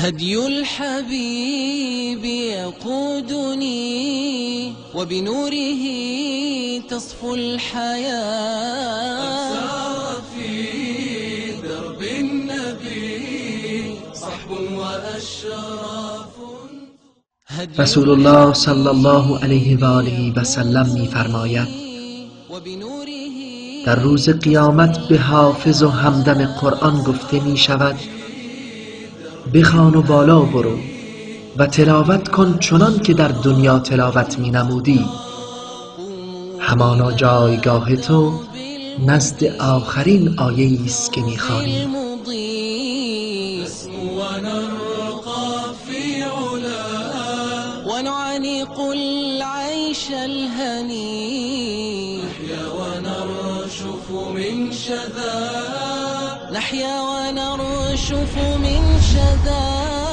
هدي الحبيب يقودني وبنوره تصفو الحياة. سار في درب النبي صحب وأشراف. هدي رسول الله صلی الله علیه و آله و سلم می‌فرماید: وبنوره در روز قیامت به حافظ و همدم قرآن گفته می شود: بخوان و بالا برو و تلاوت کن چنان که در دنیا تلاوت می نمودی، همانا جایگاه تو نزد آخرین آیه است که می خوانی. المضي نسمو ونرقى في علا ونعانق العيش الهني. نحيا ونرشف من شذا. نحيا ونرشف من شذا.